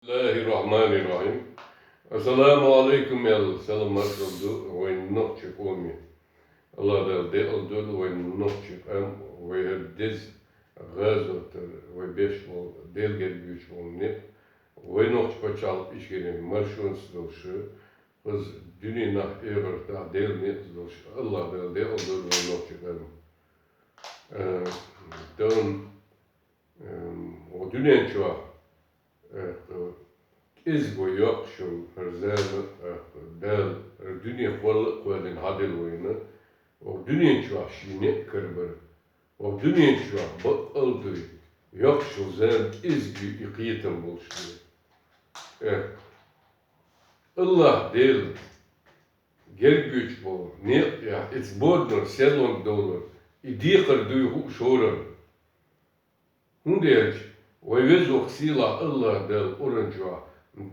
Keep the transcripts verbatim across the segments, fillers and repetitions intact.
بسم الله الرحمن الرحيم. السلام عليكم, аьлла, салам-маршал ду вайн нохчий къоме. АллахӀ Дала декъал дойла вайн нохчий къам, вай хӀара деза гӀазотара, вай беш бола, Дела герга йойташ бола никъ, вай нохчий паччахьалкхе Ичкерин маршонца долуш, кхуза дуьненахь, эхартахь Делан некъаца долуш, АллахӀ Дала декъал дойла вайн нохчий къам. Э, тахана, э, оха дуьнен чохь, э, кӀезиг вай йоккхуш йолу хӀара зама, э, Дала хӀара дуьне кхолла а кхоьллина хьаделла вайна, оха дуьнен чохь шен некъ карабар. Оха дуьнен чохь баккъал а дуй, йоккхуш йолу зама кӀезиг ю и кхетам болуш дуй. Э, АллахӀ Дела герга йойташ болу некъа тӀехь, эца боданара серлонга довлар, и декхар дуй хууш хӀоранна. ХӀунда аьлча вай Веза-Воккха Сийлахь АллахӀ Дала Къуръан чохь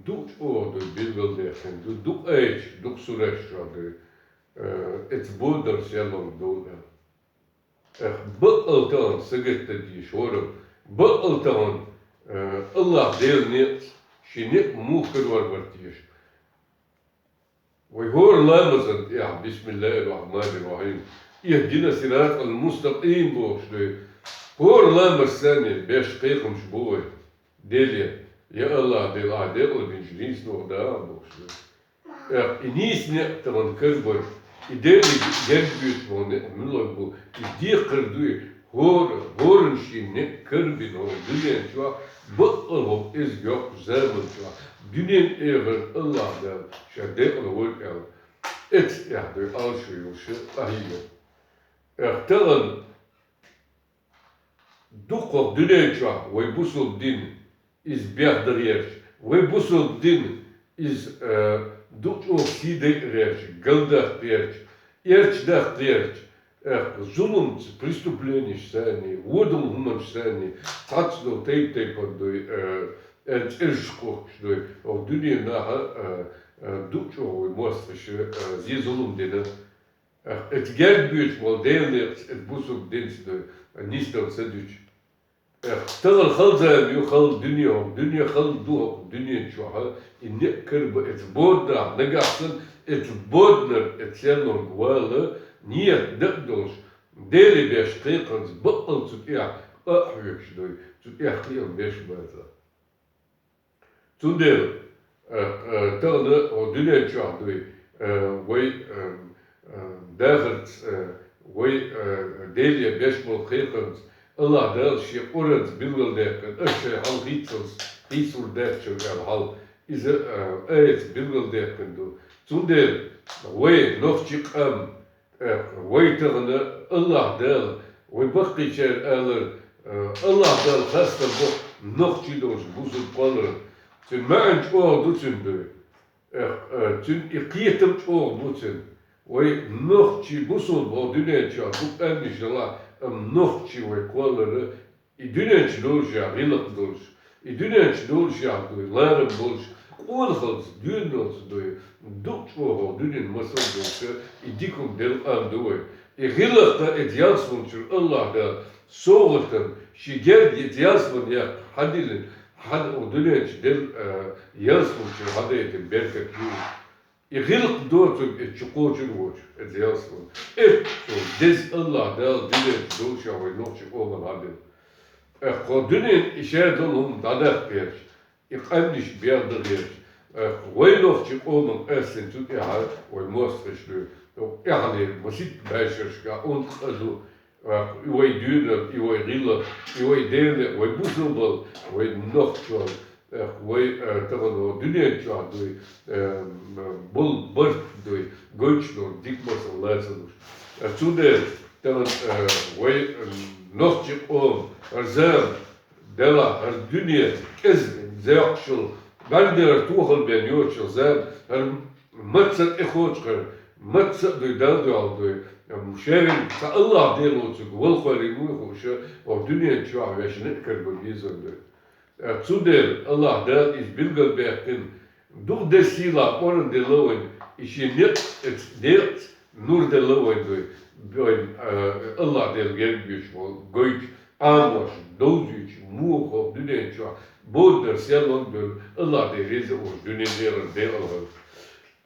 дукха чӀогӀа дуй билгалдаьккхина ду, дукха аяташ, дукха сураш чохь дуй, э, эца боданара серлонга довла аьлла. Эх, баккъал тахана сагатдан дезаш хӀоранна, баккъал тахана, э, АллахӀ Делан некъаца шен некъ муха карор бара теша. Вай хӀора ламазан тӀехь, بسم الله الرحمن الرحيم, اهدنا الصراط المستقيم бохуш дуй. ХӀора ламазца санна беш кхайкхамаш бу вай. Деле, я АллахӀ Дела, ахь декъалдинчу нийсонах даха бохуш дуй. Эх, и нийса некъ тахана карабар, и Деле герга йойташ болу некъ муьлхарг бу, и декхар дуй, хӀора, хӀоранна шен некъ карабина хӀокху дуьнен чохь, баккъал хӀокху кӀезиг йоккхачу заман чохь, дуьненан, эхартан АллахӀ Дала ша декъала войла аьлла, эца тӀехь дуй Ӏалашо йолуш къахьийгар. Эх, тахана дукха хӀокху дуьнен чохь вай бусалба дин иза бехдан гӀерташ, вай бусалба дин иза, э, дукха чӀогӀа сий дайа гӀерташ, галдаккха гӀерташ, эрча даккха гӀерташ, э, зуламца, преступленеш санна, вон долу хӀуманаш санна, цхьацца долу тайп-тайпана дуй, э, э, цӀераш кхухкуш дуй, хӀокху дуьненахь, э, э, дукха чӀогӀа вай мостагӀаша, э, зе, зулам дина. Эх, эца герга йойташ болу Делан некъаца, эца бусалба динца дуй, нисдала ца дуьтуш. Эх, тахана хала зама ю, хала дуьне хӀокху, дуьне хала ду хӀокху дуьнен чохь, и некъ карабан эца боданахь, нагахь санна эца боданара эца серлонга вала, нийят дакъа долуш, Деле беш кхайкхамца, баккъал цу тӀехь къа а хьоьгуш дуй, цу тӀехь кхиам беш бацахь. Цундела, э, э, тахана хӀокху дуьнен чохь дуй, э, вай, э, э, дахарца, э, вай, э, Деле беш болу кхайкхамца, АллахӀ Дала шен Къуръанца билгалдаьккхина, аша шайн хьал хийцалц, хийцалур дац шуна аьлла хьал, иза, э, аятца билгалдаьккхина ду. Цундела вай, нохчий къам, Э, вай тахана АллахӀ Дала, вай баккхийчара алар, э, АллахӀ Дала хастам бо нохчий долуш бусалба кхоллар. Цуьнан маьӀна чӀогӀа ду цуьнан дуй. Э, э, цуьнан и кхетам чӀогӀа бу цуьнан. Вай нохчий бусалба хӀокху дуьнен чохь дукха къаьмнаш делахь, амма нохчий вай кхоллар, и дуьнен чу долушехь гӀиллакх долуш, и дуьнен чу долушехь дуй, ларам болуш, къонахалц, доьналлалц дуй, дукха чӀогӀа дуьненан масал долуш, и дика хӀума делла къам ду вай. И гӀиллакх а эца ялсаманчуьра АллахӀ Дала совгӀатана, шен герга эца ялсаман яккха хьадиллина, хьан оха дуьнен чу делла, а, ялсаманчуьра хьадайтина беркат ю. И гӀиллакх доцург эца чу кхочур воцуш, эца ялсаман. Эццо деза АллахӀ Дала дуьнен чу долушехь вай нохчий къоман хьадина. Эх, кхо дуьнен и шадолу хӀума дӀадаккха гӀерташ, и къаьмнаш бегӀда гӀерташ. Эх, вай нохчий къоман къаьстина цу тӀехь вай мостагӀаш дуй. ТӀехьале масийтта бӀешерашкахь онда къа ду. И вай доьналла, и вай гӀиллакх, и вай Дела, вай бусалбалла, вай нохчалла, эх, вай, э, тахана дуьнен чохь дуй, э, болу барт дуй, гойтуш долу дика масал лацалуш. Э, цундела тахана, э, вай, э, нохчий къоман хӀара зама делахь, хӀара дуьне кӀезиг зехьашал, бӀаьргара тохал бен йоцуш зама, хӀара маца а тӀекхочуш хӀара, маца а дуй, Далла дуьхьал дуй, ам, шеран цхьа АллахӀ Дела воцург валхойн вуй хууш, оха дуьнен чохь вешан некъ карабан безам дуй. Э, цундела АллахӀ Дала иза билгалбаьккхина, дукха деза сийлахь Къуръан делла вайна, и шен некъ, эца некъаца нур делла вайна дуй, вайна, э, АллахӀ Дела герга йойтуш волу гойтуш, Ӏамош, довзуьйтуш, муха хӀокху дуьнен чохь боданара сел лонгдола, Аллах Дела реза а волуш дуьнен лерина декъалхьа.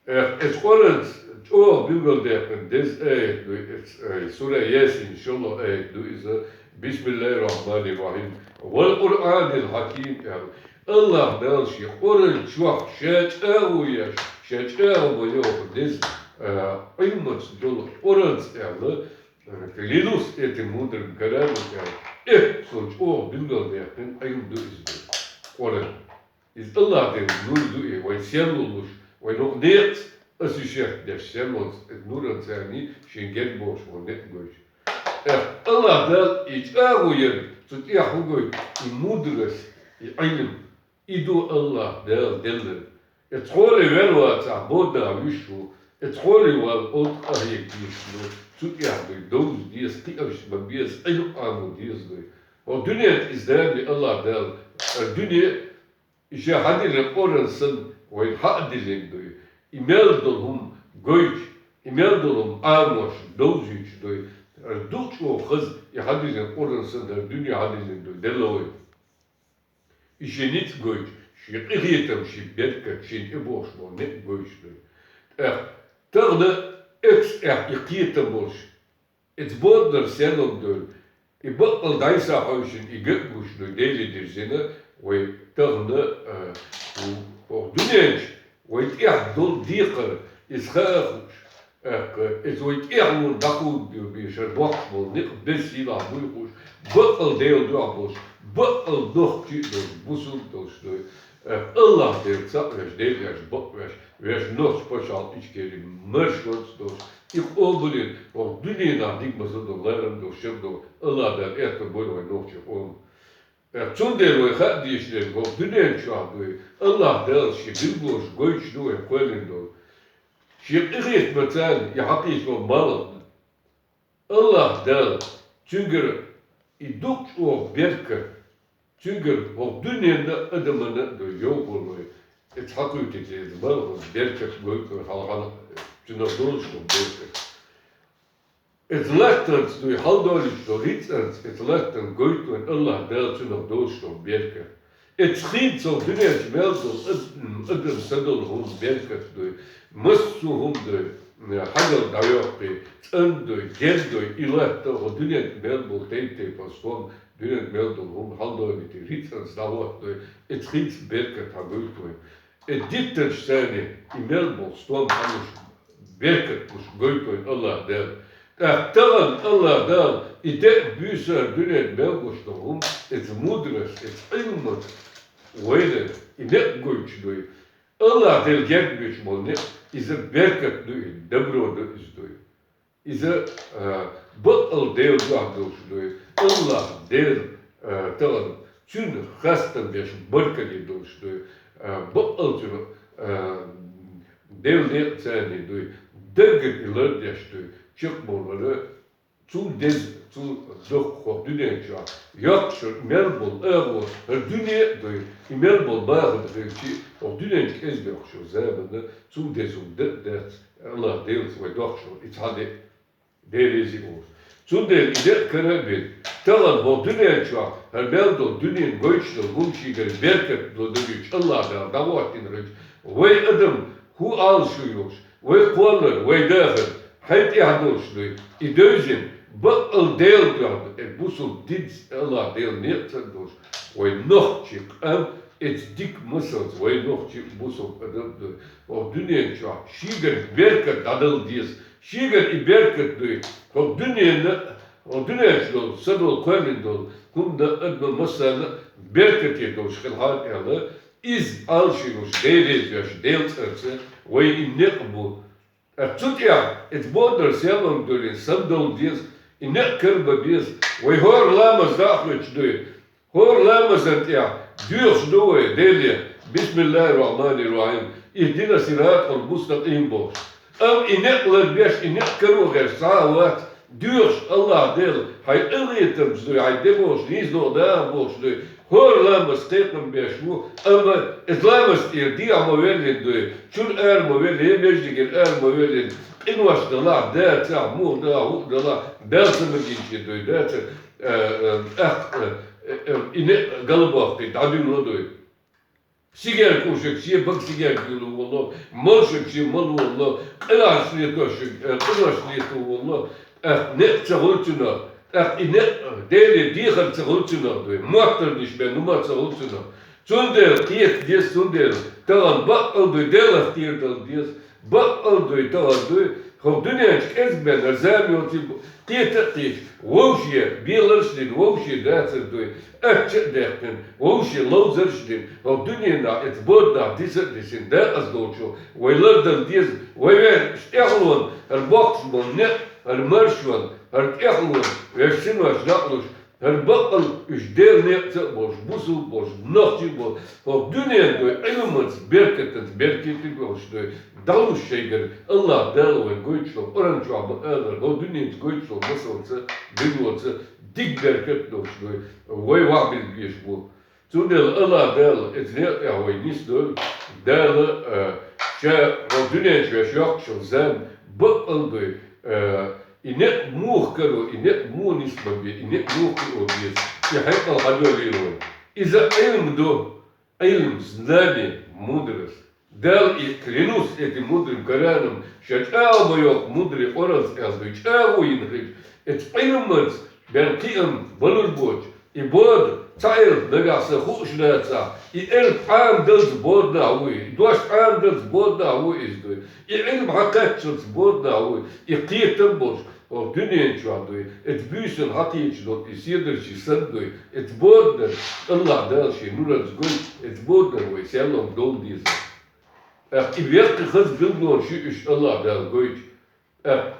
Эх, эцу Къуръанца чӀогӀа билгалдаьккхина деза аят ду, эц-, ай, сура Ясин шолгӀа аят ду иза, бисмиллахир-рахманир-рахим, вал Къуръанил хьаким аьлла. Аллах Дала шен Къуръан чохь ша чӀагӀо еш, ша чӀагӀо ма йоху деза, а, Ӏилманца долу Къуръанца аьлла, а, лилус этим мудрым карамат аьлла, эхь, цо чӀогӀа билгалдаьккхина Ӏилма ду иза ду, Къуръан. Иза Аллах Делан нур ду и, вай серло луш, вай нух некъаца аса шех деш серлонца, иза нуранца царний шен герга бохуш болу некъ гойтуш. Эх, Аллах Дала и чӀагӀо яра, цу тӀехь хӀун гойту, и мудрость, и Ӏилм, и ду Аллах Дала делларг. Эцхьоле вер вацахь, боданахь вуьш ву, эцхьоле вала олу къахьега дийш ду, цу тӀехь дуй, довза деза, кхиарш ма беза, Ӏилм Ӏамо деза дуй. Хьо дуьнен иза дали Аллах Дала, эр дуьне, и ша хьадиллина Къуръан санна, вайна хьа а диллина дуй. И мел долу хӀума гойтуш, и мел долу хӀума Ӏамош, довзуьйтуш дуй. Ара ду чӀогӀа хаза, и хьадиллина Къуръан санна, ара дуьне хьадиллина дуй, делла вай. И шен ницкъ гойтуш, шен къинхетам, шен беркат, шен тӀебохуш болу некъ гойтуш дуй. ТӀаккха тахана эцу тӀехь и кхетам болуш, эцу боданара серлонг дойла, и баккъал дӀайса хьовшина, и ган а гуш ду, Деле дирзина, вай тахана, а, ву, хӀокху дуьнен чу вай тӀехь долу декхар, иза хаа а хууш, тӀаккха иза вай тӀехь ву дӀакховдабеш, хӀара боккхуш болу некъ беза сийлахь буй хууш, баккъал Делан дуьхьа болуш, баккъал нохчий а долуш, бусулба долуш ду. Аллах Дела цхьаъ веш, Дела веш, бакъ веш, веш нохчийн пачхьалкх Ичкери маршонца долуш, и къобалйина, хӀокху дуьненахь дика ма ца долу, ларам долуш, шар долу, Аллах Дала аьтто бойла вайн нохчийн къоман. Цундела вай хаа дезаш дерг, хӀокху дуьнен чохь дуй, Аллах Дала шен билгалонаш гойтуш ду вай кхоьллина долу. Шен къинхетамца царна и хьакхийча болу малхана. Аллах Дала, цуьнгара и дукха чӀогӀа беркат, цуьнгара хӀокху дуьненна а, адаманна а ду йовхо лой. Эца хьакхуьйтуьйту иза малхана беркат гойту хьалха, цуьнах долуш ду беркат. Эца латтанца дуй хьалдолуьйтуш долу рицкъанца, эца латтанца гойту вайн Аллах Дала цуьнах долуш долу беркат. Эца хин цо дуьнен чу мел долу ад-, адам са долу хӀума беркат дуй, массо а хӀума дуй, хьагал дӀайоккхий, цӀан дуй, гер дуй, и латта хӀо дуьнен чу мел болу тайп-тайпана стом, дуьнен чу мел долу хӀума хьалдолуьйтий, рицкъанца дӀахӀоттадой, эца хинца беркат хьан гойту вайн. И диттанаш царна и мел болу стом хьанаш беркат гуш гойту вайн Аллах Дала. ТӀаккха тахана Аллах Дала и деа буьйсара дуьнен мел гуш долу хӀума, эца мудрость, эца Ӏилманца вайна и некъ гойтуш дуй. Аллах Дела герга буьтуш болу некъ, иза беркат ду и, добро ду иза дуй. Иза, а, баккъал Дела дуьхьа долуш дуй. Аллах Дела, а, тахана цуьнан хастам беш баркалли долуш дуй. А, баккъал цуьнан, а, Дела некъ царний дуй. Даггара и лардеш дуй. Чекхболу вара цул деза, цул доккха хӀокху дуьнен чохь йоккхуш мел болу агӀор, хӀара дуьне а дуй, и мел болу бахана хилчи, хӀокху дуьнен чу кӀезиг йоккхуш йолу заманна цул деза хӀума дан а дац, Аллах Делаца вай доккхуш долу и цхьа де. Дела реза а волуш. Цундела и декъа кара а бина, тахана хӀокху дуьнен чохь хӀара мел долу дуьненан гойтуш долу хӀума шегара беркат долу дагичу Аллах Дала дӀахӀоттийна хилча, вай адам хӀун Ӏалашо йолуш, вай кхоллар, вай дахар хьайн тӀехь долуш дуй, и девзина, баккъал Дела дуьхьа ду, э, бусулба динца Аллах Дела некъ ца долуш, вай нохчий къам, эца дика масалца вай нохчий бусулба адам дуй. ХӀокху дуьнен чохь шегара беркат дӀадала деза, шегара и беркат дуй. ХӀокху дуьненна, хӀокху дуьнен чу долу, са долу, кхоьллина долу, хӀуманна, адаман массарна а беркате долуш хилахьара аьлла, иза Ӏалашо йолуш, Дела реза веш, Делан цӀарца вай и некъ бу. Ткъа цу тӀехь, эца боданара сел лонгдойлина, самадовла деза, и некъ карабан беза, вай хӀора ламаз дӀа а хоьттуш дуй. ХӀора ламазан тӀехь доьхуш ду вай Деле, бисмиллахир-рахманир-рахим, ихдинас-сиратал мустакъим бохуш. Амма и некъ ларбеш, и некъ каро гӀерташ цхьа а вац, доьхуш Аллах Дела, хьайн къинхетамца дуй, хьайн де бохуш, нийса догӀу даха бохуш дуй. ХӀора ламаз кхайкхам беш ву, амма эца ламаз тӀера дехьа ма веллина дуй, чуьра ара ма веллина, я междигера ара ма веллина, къинош далахь, дацахь, муха далахь, хӀуъа далахь, Дала ца магийча дуй, дацара, а, а, тӀаккха, а, Э, э, и не галбахты, дадуй лодуй. Сигар кушак, се бак сигар гилу волло, молшак, се мал волло, къинаш летошак, э, къинаш лету волло, эх, не цагулчуна, эх, и не, дели дихар цагулчуна дуй, муаттар диш бе, нума цагулчуна. Цундел, киет дес цундел, таган бакъал дуй, делах тирдал дес, бакъал дуй, таган дуй, хо дунянч кез бен, арзами оти, киет киш, вовше, беларш дин, вовше, дацар дуй, Ачча дехтин, вовше ловзарш дин, хо дунена, эц бодна, диса дисин, да аз долчу, вай лардан дез, вай вен, штехлон, ар бокс бон, не, ар маршван, ар техлон, вешсин ваш наклуш, ар бакъал, уж дел не, ца бош, бусул бош, нохчи бош, хо дунен дуй, илмац, беркетац, беркетик бош дуй, далуш шейгар, Аллах Дала вай гойчло, Къуран чуа ба алар, хо дуненц гойчло, басалца, дигвоца, дик беркет долчу дуй, вай вахбил беш бу. Цундела Аллах Дала, эц некъ тӀехь вай нис долу, Дала, а, ша, хо дунен чу веш йоккхушал зан, бакъал дуй, а, и некъ мух каро, и некъ мух нис бабе, и некъ мух кхио беза, и хьекъал хьадолийла вай. Иза Ӏилм ду, Ӏилм, знание, мудрость. Дал и клянусь этим мудрым Кораном, ша чӀагӀо ма йоккху мудрый Къуръанца аьлла дуй, чӀагӀо йина хилча, эца Ӏилманца бен кхиам балур боцу, и бода ца элп нагахь сан хууш нацахь, и элп Ӏамадалца боданахь вуй, и дош Ӏамадалца боданахь вуй иза дуй, и Ӏилм хьакхаччалца боданахь вуй, и кхетам болуш, хӀокху дуьнен чохь дуй, эца буьйсанна хьакхеташ долу и седарчий санна дуй, эца боданан, Аллах Дала шен нуранца гой, эца боданан вай серлонга довла деза. ТӀаккха и веккхи хаза билгалонаш ю уьш Аллах Дала гойту. ТӀаккха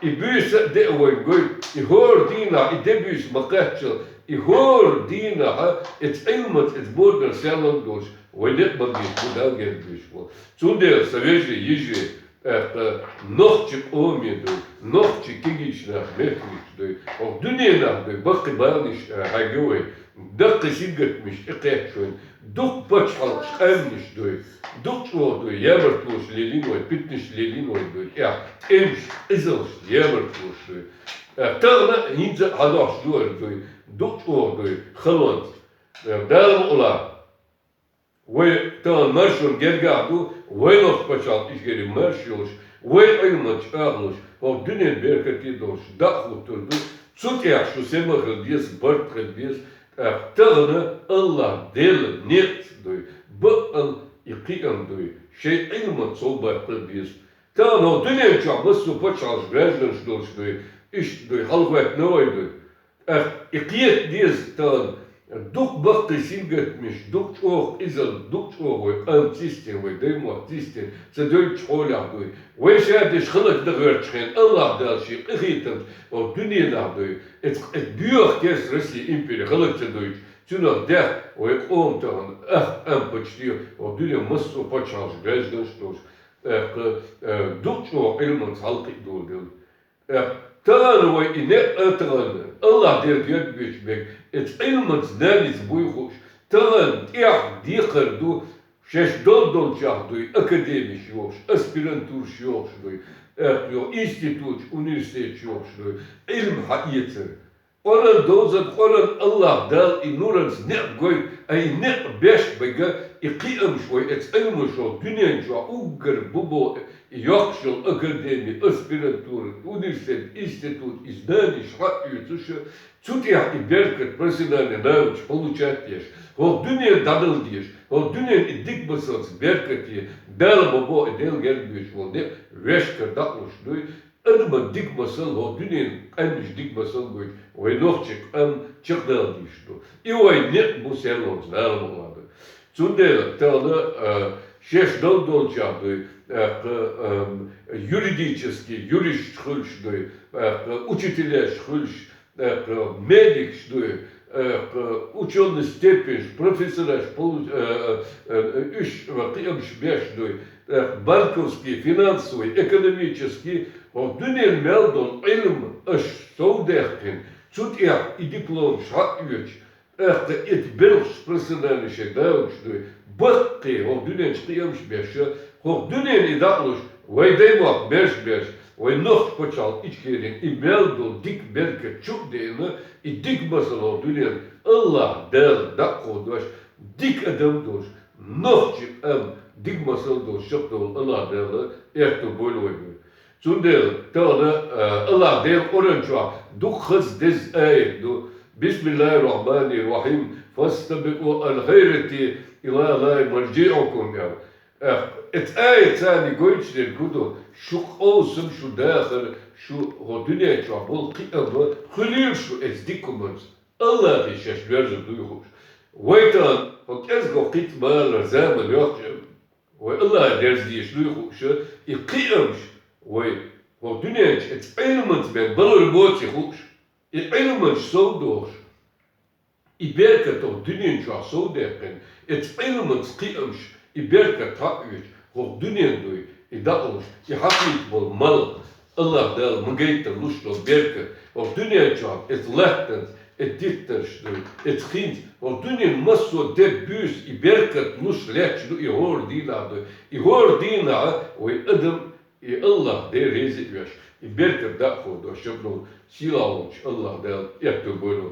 и буьйса а деа вайна гой, и хӀора дийнахь и де буьйса ма кхаччал, и хӀора дийнахь эца Ӏилманца, эца боданан серлонга долуш, вай некъ бан дийца бу Дала герга буьйсуш бу. Цундела сан вежарий, йижарий, ТӀаккха нохчи къоме дуй, нохчи кегийчу нах мехкарийчу дуй, хӀокху дуьненахь дуй, баккхий баланаш, а, хьаьгга вай, даккхий сингаттамаш тӀекхетта вайн, дукха пачхьалкхаш къаьмнаш дуй, дукха чӀогӀа дуй, ямартлуш лелийна вай, питанаш лелийна вай дуй, тӀехь тӀемаш, къизалш ямартлуш дуй. А, тахана а хӀинца а хьадохуш ду хӀара дуй, дукха чӀогӀа дуй, халонца. А, Дала мукъалахь. Вай тахана маршонна гергахь ду, вай нохчийн пачхьалкх ишгери марш йолуш, вай Ӏилманца чӀагӀлуш, хӀокху дуьненан беркате долуш, дӀа а хӀуттур ду, цу тӀехь шу сема хила деза, барт хила деза, тӀаккха тахана Аллах Делан некъаца дуй, бакъал и кхиам дуй, шайн Ӏилманца сов баккхар деза. Тахана хӀокху дуьнен чохь массо а пачхьалкхаш гражданаш долуш дуй, иштта дуй, хьалахӀоьттина вай дуй. ТӀаккха и кхета деза тахана, дукха баккхий сингаттамаш, дукха чӀогӀа къизалла, дукха чӀогӀа вай къам цисте, вай даймохк цисте, ца девллачу хьолехь дуй. Вай ша деш хӀаллакдан гӀоьртачу хенахь, Аллах Дала шен къинхетамца хӀокху дуьненахь дуй. Эца, эца боьха керста Россия импери хӀаллак ца дойтуш, цуьнах даьхна вай къоман тахана ах къам почти хӀокху дуьненан массо а пачхьалкхаш гражданаш долуш, тӀаккха, э, дукха чӀогӀа Ӏилманца хьалакхиа доладелла. Э, тахана вай и некъ а тахана, Аллах Делан герга буьйцуш берг, эца Ӏилманца, знаница буй хууш, тахана тӀехь декхар ду, шаьш долу долчохь дуй, академиш йохуш, аспирантураш йохуш дуй, э, йо, институташ, университеташ йохуш дуй, Ӏилма хьаэцар. Къуръан довзан, Къуръан Аллах Дала и нуранца некъ гой, ай некъ беш бага, и кхиамаш вай эца Ӏилманца дуьнен чохь уггар бу бо, и йоккхуш йолу академи, аспирантура, университет, институт, и знаниш хьаоьцуш, цу тӀехь и беркат профессиональный навык получать деш, хӀокху дуьнен дӀадала деш, хӀокху дуьнен и дика масалца беркате, Дала ма бо и Делан герга буьйцуш волу некъ вешкара дӀакъалуш дуй, адаман дика масал, хӀокху дуьненан къаьмнаш дика масал гойту, вай нохчийн къам чекхдала дийш ду. И вай некъ бу серлонца Дала ма вада. Цундела тахана, а, шаьш долу долчохь дуй, тӀаккха, ам, юридический, юристаш хуьлуш дуй, тӀаккха, учителяш хуьлуш, тӀаккха, медикаш дуй, тӀаккха, учёный степеньш, профессораш, полу-, э, э, э, уьш, э, кхиамаш беш дуй, тӀаккха, банковский, финансовый, экономический, хӀокху дуьненан мел долу Ӏилма аша совдаьккхина, цу тӀехь и дипломаш хьаоьцуш, тӀаккха, и белхаш профессиональный шайн далуш дуй, баккхий, хӀокху дуьнен чу кхиамаш беш, хӀокху дуьненан и дӀакъалуш, вай даймохк берш-берш, Вай нохчий паччахьалкхе Ичкерин и мел дола дика беркат чу а деана, и дика масал хӀокху дуьненна АллахӀ Дала дӀакховдош, дика адам долуш, нохчийн къам дика масал долуш чекхдовла АллахӀ Дала аьтто бойла вайна. Цундела тахана, а, АллахӀ Делан Къуръан чохь дукха хаза деза аят ду: «Бисмиллахир-рахманир-рахим, фастабикъул-хайрати илаллахи маржиъукум», – аьлла. Э, эцу аятца гойтуш дерг хӀун ду? Шу къовсам, шу дахар, шу хӀокху дуьнен чохь болу кхиам хуьлийла шу эцу дика хӀуманца. АллахӀе шаьш лоьрзур дуй хууш. Вай тахана хӀокху кӀезиг кхин а балар заман йоккхуш, вай АллахӀе дерза дезаш дуй хууш, и кхиамаш вай хӀокху дуьнен чу эцу Ӏилманца бен балар боций хууш, и Ӏилманаш совдохуш. И беркат хӀокху дуьнен чохь совдаьккхина, эцу Ӏилманца кхиамаш, и беркат хьаоьцуш, хӀокху дуьнен дуй, и дӀакъовлуш, и хьакхийта болу мала, АллахӀ Дала ма гайталуш долу беркат, хӀокху дуьнен чохь эцу латтанца, эцу диттарш дуй, эцу хинца, хӀокху дуьнен массо а де буьйса и беркат луш лаьтташ ду и хӀора дийнахь дуй. И хӀора дийнахь вай адам и АллахӀ Дела реза а веш, и беркат дӀакховдош, шаб долу сийлахь волчу АллахӀ Дала аьтто бойла.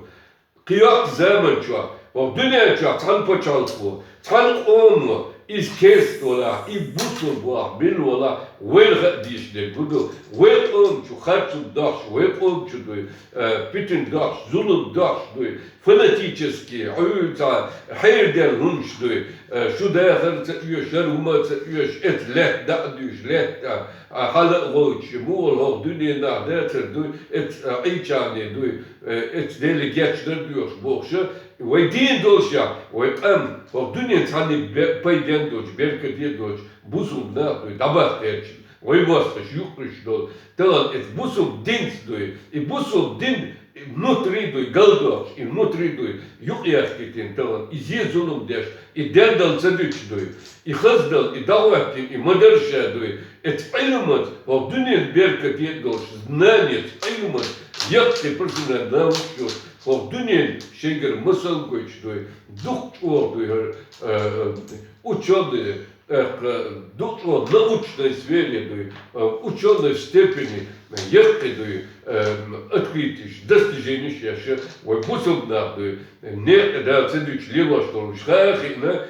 Кхин йоккха заман чохь, хӀокху дуьнен чохь цхьана пачхьалкхо, цхьана къомо, иза керста валахь, и бусулба валахь, мила валахь, вайна хаа дезаш дерг хӀун ду? Вай къома чу харцо дохьуш, вай къома чу дуй, э, питана дохьуш, зулам дохьуш дуй, фанатический, Ӏуьйра цхьа хьерадер хӀумаш дуй, э, шу дахар а ца оьшу, хӀара хӀума а ца оьшу, эцу лаьтта дӀа а дуьйш, лаьтта, а, хьала а гӀовтуш, муха хӀокху дуьненахь дацар дуй, эцу, а, Ӏийчарний дуй, э, эцу Деле гечдар доьхуш бохуша, вай дийна долуш яхь, вай къам, хӀокху дуьнен цхьанна бе-, пайден а доцуш, беркате а доцуш, бусулба нах дуй, дӀабахкхерча, вай мостагӀаш юккъуьйтуш долу. Тахана эцу бусулба динца дуй, и бусулба дин и внутри дуй, галдохуш, и внутри дуй, юкъаяхкийтина тахана, и зе-зулам деш, и дердал ца дуьтуш дуй, и хаза дала, и дӀахӀоттийна, и ма-дарра ша дуй, эцу Ӏилманца, хӀокху дуьненан беркате а долуш, знанец, Ӏилманца, яккхий профессиональный научный йолуш, хӀокху дуьненан шайгара масал гойтуш дуй, дукха чӀогӀа дуй хӀара, а, учёный, тӀаккха дукха чӀогӀа научной сфере дуй, а, учёной степени яккхий дуй, а, открытиш, достижениш еш, вай бусулба нах дуй, некъа Дала ца дуьтуш лелош долуш хаа а хиъна,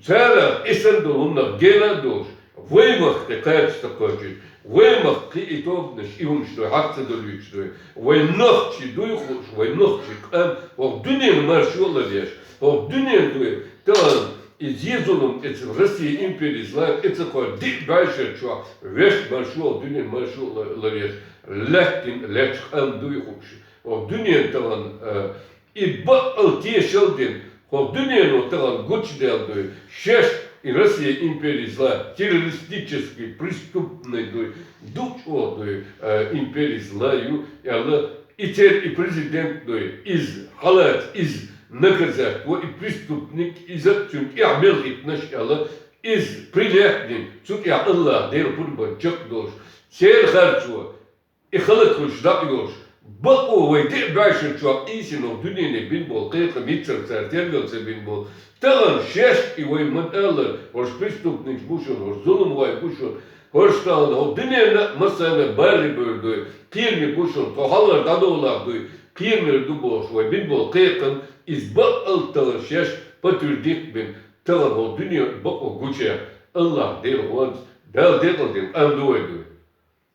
царах и санна долу хӀуманах гена а долуш, вай махка тӀе кхача ца кхочуьйту, вай махка кхин и тобанаш, и хӀумаш дуй, хьакха ца долуьйтуш дуй, вай нохчий дуй хууш, вай нохчий къам, хӀокху дуьненан маршо а ларъеш, хӀокху дуьненан дуй, тахана, и зе-зулам эцу Россия империйца лан, эцу кхойн диъ бӀешар чохь вешан маршо а, дуьненан маршо а ла-, ларъеш, лаьттина лаьтташ къам дуй хууш. ХӀокху дуьненан тахана, а, и баккъал тешал дина, хӀокху дуьнено тахана гучудаьлла дуй, шаьш и Россия империйца лан, террористический, преступный дуй, дукха чӀогӀа дуй, а, империйца лан ю, аьлла, и церан и президент дуй, иза хьалаца, иза наказать во, и преступник, иза а цуьнан тӀехь мел хӀиттинарш аьлла, иза прилеплина, цу тӀехь АллахӀ Делан пурбанна чекхдолуш, церан харцо, и хала хуьлуш дӀа а йолуш, бакъо вай диъ бӀешар чохь къийсина хӀокху дуьнене бина болу кхетам, мицара цара тергал ца бина болу, тахана шаьш и вай ма-аллара, хӀорш преступникаш бу шуна, хӀорш зуламхой бу шуна, хӀорш тахана хӀокху дуьненна а массарна а бархӀе бевр дуй, кхераме бу шуна, тхо хьалхара дӀадолахь дуй, кхерамер ду бохуш, вай бина болу кхетам, иза баккъал тахана шаьш подтвердить бина, тахана хӀокху дуьнено и бакъо гучуяьккхина, АллахӀ Делан гӀоьнца, Дала декъал дина къам ду вай дуй.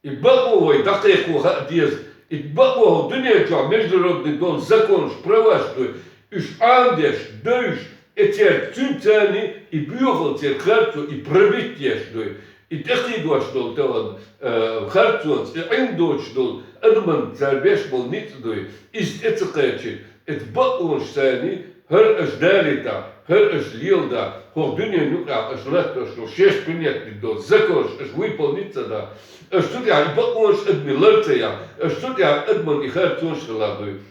И бакъо вай дӀакхайкхо хаа деза. И бакъо хӀокху дуьнен чохь международный долу законаш, праваш дуй. Уьш Ӏамадеш, девзаш, и церан цуьнца царний, и боьхалла церан харцо, и пробить еш дуй. И тӀекхийдош долу тахана, э, харцонца, и Ӏин доцуш долу адаман цара беш болу ницкъ дуй. Иза тӀе ца кхачийта, эцу бакъонаш царний, хӀара аша далийтахь, хӀара аша леладахь, хӀокху дуьненан юкъахь аша латтош долу шаьш принять дина долу законаш аша выполнить ца дахь, аша цу тӀехь и бакъонаш адамийн лар ца яхь, аша цу тӀехь адаман и харцонаш хилла дуй.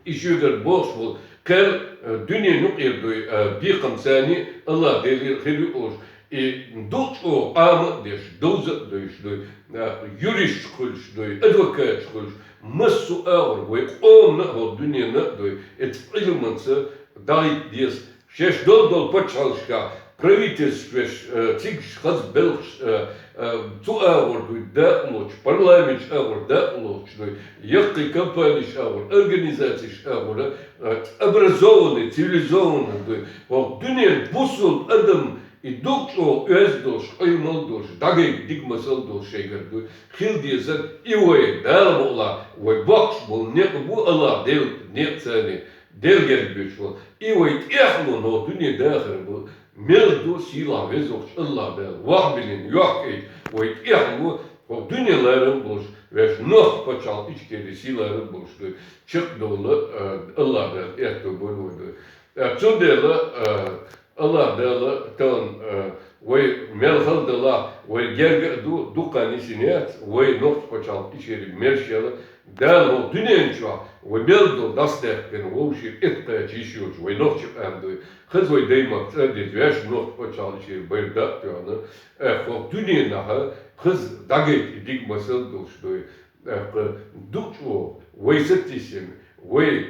И шуьгара бохуш болу кхел, э, дуьненан юкъера дуй, э, бекхам царний АллахӀ Делера хир ю олуш, и дукха чӀогӀа Ӏама а деш, довза а девзаш дуй, э, юристаш хуьлуш дуй, адвокаташ хуьлуш, массо а агӀор вай къомана а, хӀокху дуьненна а дуй, эцу Ӏилманца дӀахӀитта деза. Шаьш долу-долу пачхьалкхашкахь правительствеш, э, цигаш хаза белхаш, э, э, цу агӀор дуй дакъалоч, парламенташ агӀор дакъалоч дуй, яккхий компанеш агӀор, организацеш агӀор, э, образованный, цивилизованный дуй. ХӀокху дуьненан бусулба адам и дукха чӀогӀа оьзда долуш, къамел долуш, дӀагайта дика масал долуш шайгара дуй. Хила дезар, и вай Дала мукъалахь, вай боккхуш болу некъ бу, АллахӀ Дела некъ царна, Дела герга боьдуш болу. И вай тӀехьало хӀокху дуьне дахар бу. Мел ду сийлахь везачу АллахӀ Дала, вахь биллина, йохкаэцча, вай тӀехьало хӀокху дуьне ларам болуш, вешан нохчийн пачхьалкх Ичкери сий ларам болуш дуй, чекхдовла, а, АллахӀ Дала аьтто бойла вай дуй. А, цундела, а, АллахӀ Дала тахана, а, вай мел хала далахь, вай герга а ду, дукха нисина яц, вай нохчийн пачхьалкх Ичкери мерш яла, Дала хӀокху дуьнен чохь вай мел долу дӀасадаьккхина вовшийн тӀекхача йиш йолчу вай нохчийн къам дуй. Хаза вай даймахка цӀа а деза, вешан нохчийн пачхьалкх Ичкери байра дакъа тоьхна, тӀаккха хӀокху дуьненахь хаза дӀагайта и дика масал долуш дуй. ТӀаккха дукха чӀогӀа вай сатийсина, вай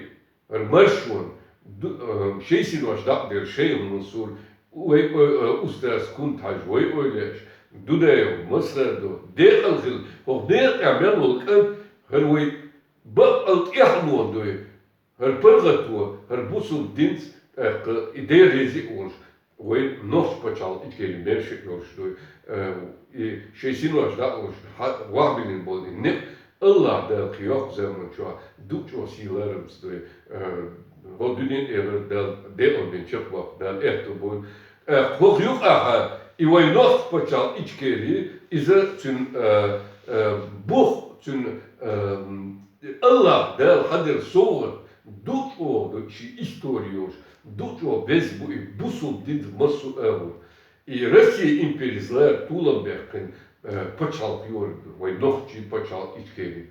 хӀара маршонан ду-, а, шайн синош дакъа дерг шайх Мансур, вай, вай, а, устаз Кунта-Хьаьжа, вай ойла еш, Дудаев Масхадов, декъала хила, хӀокху декъа тӀехь мел волу кӀант, хӀара вай баккъал тӀехьало дуй, хӀара паргӀато, хӀара бусулба динца, тӀаккха и Дела реза а волуш, вай нохчийн пачхьалкх Ичкери мерша а йолуш дуй, э, и шайн синош дӀа а луш, хьа-, вахь биллина болу и некъ, АллахӀ Дала кхин йоккха заман чохь дукха чӀогӀа сий ларамца дуй, э, хӀокху дуьнен тӀера Дала декъал бина чекхбоккху Дала аьтто бойла. Э, хӀокху юкъахь и вай нохчийн пачхьалкх Ичкери, иза цуьнан, э, э, бух, цуьнан, э, АллахӀ Дала хьаделла совгӀат, дукха чӀогӀа ду шен истори йолуш, дукха чӀогӀа беза бу и бусулба динца массо а агӀор. И Россия империца лара толам баьккхина, э, пачхьалкх йора ду, вай нохчийн пачхьалкх Ичкери.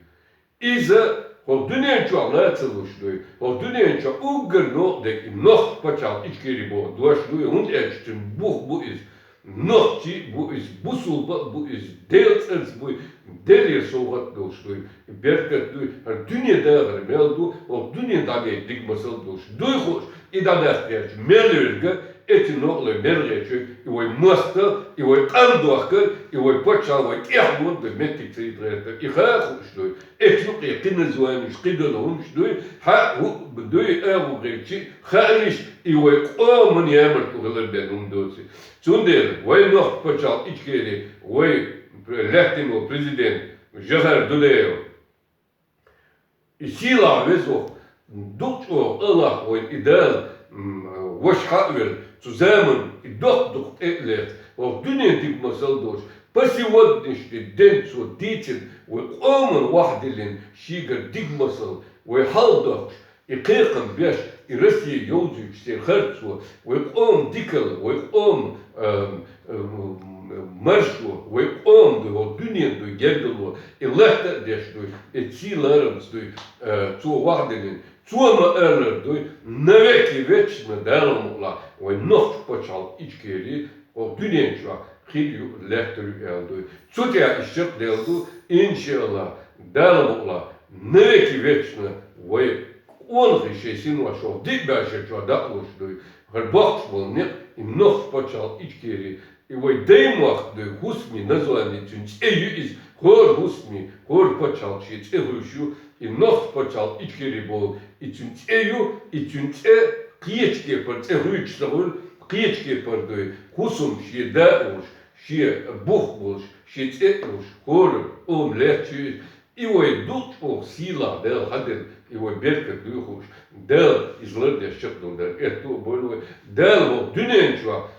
Иза хӀокху дуьнен чохь лан ца луш дуй, хӀокху дуьнен чохь уггар новкъа дерг и нохчийн пачхьалкх Ичкери боху дош дуй, хӀунда аьлча цуьнан бух бу иза. Нохчийн а бу иза, бусулба а бу иза, Делан цӀарца бу иза, Делера совгӀат долуш дуй, и беркат дуй, хӀара дуьне дахар мел ду, хӀокху дуьне дӀагайта дика масал долуш дуй хууш, и дӀадаккха гӀерташ мел верг, эцу новкъале мел гӀерташ, и вай мостагӀ, и вай къам дохкар, и вай пачхьалкх, вай тӀехьало ду меттиг ца йита гӀертар, и хаа хууш дуй, эцу юкъе кхин названеш, кхидолу хӀуманаш дуй, хьан хӀу-, дуй агӀо гӀерташ, хаалаш, и вай къоман ямартло хилар бен хӀума доций. Цундела вай нохчийн пачхьалкх Ичкери, вай лаьттина волу президент Жохар Дудаев, и сийлахь веза воккха, дукха чӀогӀа АллахӀ вайн и Дала, м, ваша хьа а велла, цу заманахь и доккха дукха тӀе а лаьцна, хӀокху дуьнен дика масал долуш, по сегодняшний день цо дийцина, вай къоман вахь диллина, шегара дика масал, вай хьалдоккхуш, и кхайкхам беш, и Россия йовзуьйтуш церан харцо, вай къоман дикалла, вай къоман, ам, ам, маршо, вай къоман дуй, хӀокху дуьненан дуй гергарло, и латта а деш дуй, и сий ларамца дуй, а, цо вахь диллина, цо ма-аллара дуй, навеки вечно Дала мукъалахь, вай нохчийн пачхьалкх Ичкери, хӀокху дуьнен чохь хир ю, лаьттар ю аьлла дуй. Цу тӀехь и шекъ делла ду, иншааллахӀ, Дала мукъалахь, навеки вечно вай къонахий шайн синош хӀокху диъ бӀешар чохь дакъалуш дуй. ХӀара боккхуш болу некъ, и нохчийн пачхьалкх Ичкери, и вай даймохк дуй, хӀусамийн название цуьнан цӀе ю иза, хӀора хӀусамийн, хӀора пачхьалкхан шен цӀе хуьлуш ю, и нохчийн пачхьалкх Ичкери боху, и цуьнан цӀе ю, и цуьнан цӀе кхечу кепара цӀе хуьйцуш ца хуьлу, кхечу кепара дуй, хӀусам шен да а волуш, шен бух а болуш, шен цӀе а йолуш, хӀора къоман лаьтташ ю иза. И вай дукха чӀогӀа сийлахь Дала хьаделла, и вай беркат дуй хууш, Дала иза лардеш чекхдала Дала аьтто а бойла вай. Дала хӀокху дуьнен чохь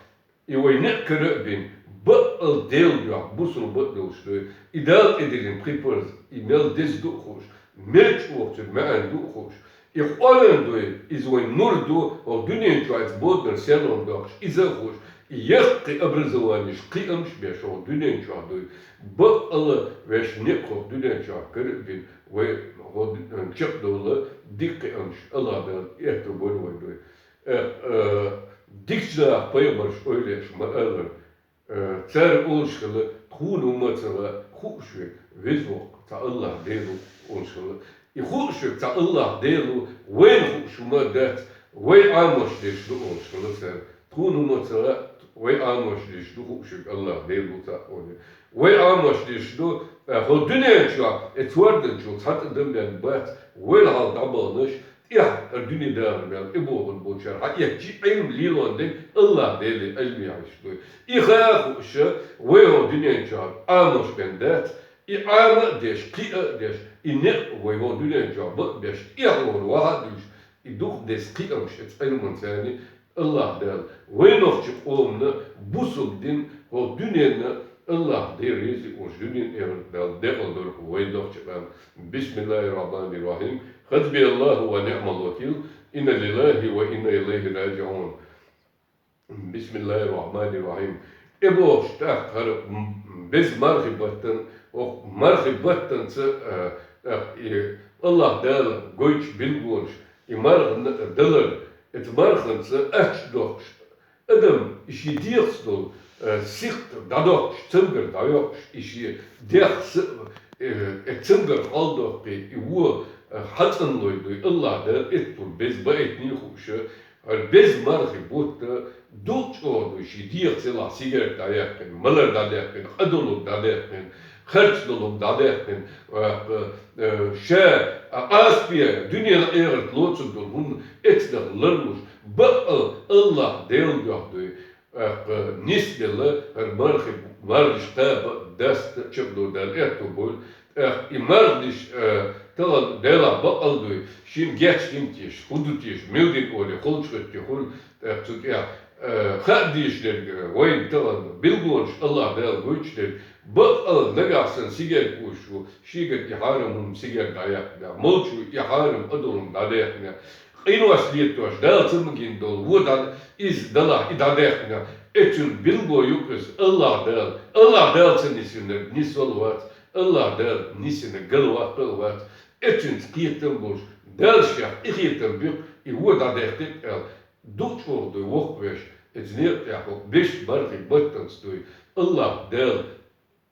и вай некъ кара а бина, бакъал Делан дуьхьа бусулба а долуш дуй, и Дала тӀедиллина кхин парз, и мел деза ду а хууш, мел чӀогӀа цуьнан маьӀна ду а хууш, и Къуръан дуй, иза вайн нур ду, хӀокху дуьнен чохь иза боданара серло доккхуш, иза а хууш, и яккхий образованеш, кхиамаш а беш хӀокху дуьнен чохь дуй. Бакъалла вешан некъ хӀокху дуьнен чохь кара а бина, вай хӀокху ду-, чекхдовла дика кхиамаш, АллахӀ Дала аьтто бойла вай дуй. Э, э, дикачу наха пайхамарша ойла еш ма-аллара, э, цара олуш хилла, тхуна хӀума ца хаьа, хууш верг веза воккха цхьа АллахӀ Дела ву олуш хилла. И хууш верг цхьа АллахӀ Дела ву, вайна хууш хӀума дац, вай Ӏамош деш ду олуш хилла цара. Тхуна хӀума ца хаьа, Вай Ӏамош деш ду хууш, Аллах Дела ву цхьаъ вайна. Вай Ӏамош деш ду, э, хӀо дуьнен чохь, э, цу хӀордан чу цхьа тӀадам бен бац, вай хьал дӀабаханаш, тӀехь дуьне дахар мел, и бохург болчара, хьан эцчи Ӏилма лелон дерг Аллах Деле Ӏилма яхьаш ду. И хаа хууш, вай хӀо дуьнен чохь Ӏамош бен дац, и Ӏама а деш, кхиа а деш, и некъ вай хӀо дуьнен чохь баа беш, тӀехь вахар ваха а дуьйш, и дукха деза кхиамаш эца Ӏилманца царни, Аллах Дала вай нохчи къомана, бусулба дин, хӀо дуьненна Аллах Дела реза ош дуьнен эрна Дала декъал дорху вай нохчи къам. Бисмиллахир-рахманир-рахим. Хазби Аллаху ва ниъмал вакил. Инна лиллахи ва инна илайхи раджиун. Бисмиллахир-рахманир-рахим. Э бохуш тӀаккха хӀара, м, беза мархи баттан, оха мархи баттанца, а, а, и Аллах Дала гойтуш билгалонаш, и марха н-, далар, эта марханца ач дохкуш, адам и ши дехаца долу, а, сихта дӀадохкуш, цамгар дӀайоккхуш, и ши дехса, э, э, цамгар хьалдоккхий, и вон, а, хьацӀанлой дуй, Аллах Дала эттур беза баийтний хууша, хӀара беза мархи бутта дукха чӀогӀа ду, ши дехаца елахь сигарет дӀаяьккхина, малар дӀадаьккхина, къа долург дӀадаьккхина, харц долург дӀадаьккхина, ваккха, э, ша, а, къаспе, дуьненан эхарт лоцург долу хӀума эцнах ларлуш, бакъал Аллах Делан дуьхьа дуй, ваккха, нисделла, хӀара мархи, мархаш кхаба даста чекхдо Дала аьтту бойла, тӀаккха и марханаш, э, тахана Делахь бакъал дуй, шина гечдина теша, хӀун ду теша, мел дина олий, холчухӀиттий хуьлу, тӀаккха цу тӀехь, э, хаа дезаш дерг, э, вайна тахана билгалонаш Аллах Дала гойтуш дерг, бакъал нагахь санна сигарет кхуьуш ву, шегара и хьарам хӀума сигарет дӀаяьккхинехь, молчу и хьарам къа долу хӀума дӀадаьккхинехь, къинош летош, Дала ца магийна долу, вон дӀа-, иза далахь и дӀадаьккхинехь, эцуьнан билгало ю иза, Аллах Дала, Аллах Дала ца нисвинарг нисвала вац, Аллах Дала нисвинарг галваккхал вац, эцуьнца кхетам болуш, Дала шех и кхетам бу, и вон дӀадаьккхира аьлла, дукха чӀогӀа дуй воккхавеш, эца некъа тӀехь хӀокху беза мархи баттанца дуй, Аллах Дала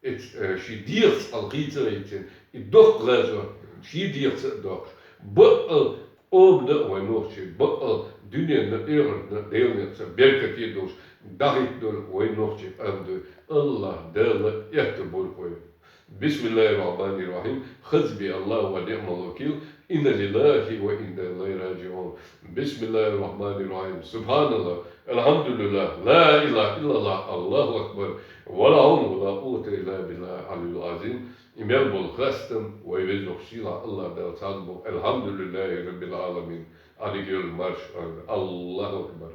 эца, э, ши дехаца хьалхийца а хийцина, и доккха гӀазот, ши дехаца а доккхуш, бакъал къомана а вай нохчий, бакъал дуьненна а, эхартна а Делан некъаца беркате а долуш, дӀахӀиттадолу вай нохчий къам дуй, Аллах Дала аьтту бойла вай. Бисмиллахир-рахманир-рахим. Хазби Аллаху ва ниъмал вакил. Инна лиллахи ва инна илайхи раджиун. Бисмиллахир-рахманир-рахим. Субханаллах, алхьамдулиллах, ла илаха иллаллах, Аллаху акбар. Ва ла хьавла ва ла къуввата илла биллахил алиyyил азим. И мел болу хастам вай Везачу Сийлахь Аллах Дала цхьанна бу. Алхьамдулиллахи раббил аламин. Ӏадика йолу марш, Аллаху акбар.